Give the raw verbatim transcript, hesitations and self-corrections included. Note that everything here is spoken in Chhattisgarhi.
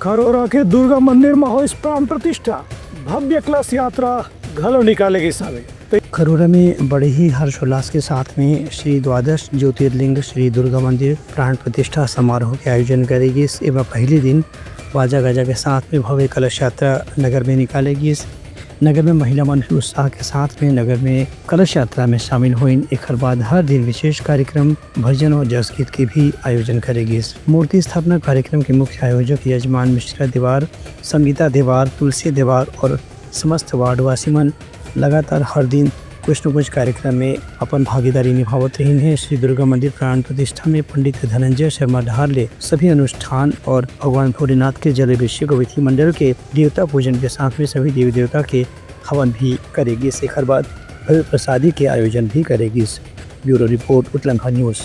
अरोरा के दुर्गा मंदिर म होइस प्राण प्रतिष्ठा, भव्य कलश यात्रा घलो निकाले गिस हवे। खरोरा में बड़े ही हर्षोल्लास के साथ में श्री द्वादश ज्योतिर्लिंग श्री दुर्गा मंदिर प्राण प्रतिष्ठा समारोह के आयोजन करे गिस। एमा पहले दिन बाजा गाजा के साथ में भव्य कलश यात्रा नगर में निकाले गिस। नगर में महिला मन भी उत्साह के साथ में नगर में कलश यात्रा में शामिल होइन। एकर बाद हर दिन विशेष कार्यक्रम, भजन और जस गीत के भी आयोजन करे गिस। मूर्ति स्थापना कार्यक्रम के मुख्य आयोजक यजमान मिश्रा देवार, संगीता देवार, तुलसी देवार और समस्त वार्डवासी मन लगातार हर दिन कुछ न कुछ कार्यक्रम में अपन भागीदारी निभावत रहिन हे। श्री दुर्गा मंदिर प्राण प्रतिष्ठा में पंडित धनंजय शर्मा डहार ले सभी अनुष्ठान और भगवान भोलेनाथ के जलाभिषेक अउ विधि मंडल के देवता पूजन के साथ में सभी देवी देवता के हवन भी करे गिस। एकर बाद भव्य प्रसादी के आयोजन भी करे गिस। Bureau report, Utlangha news.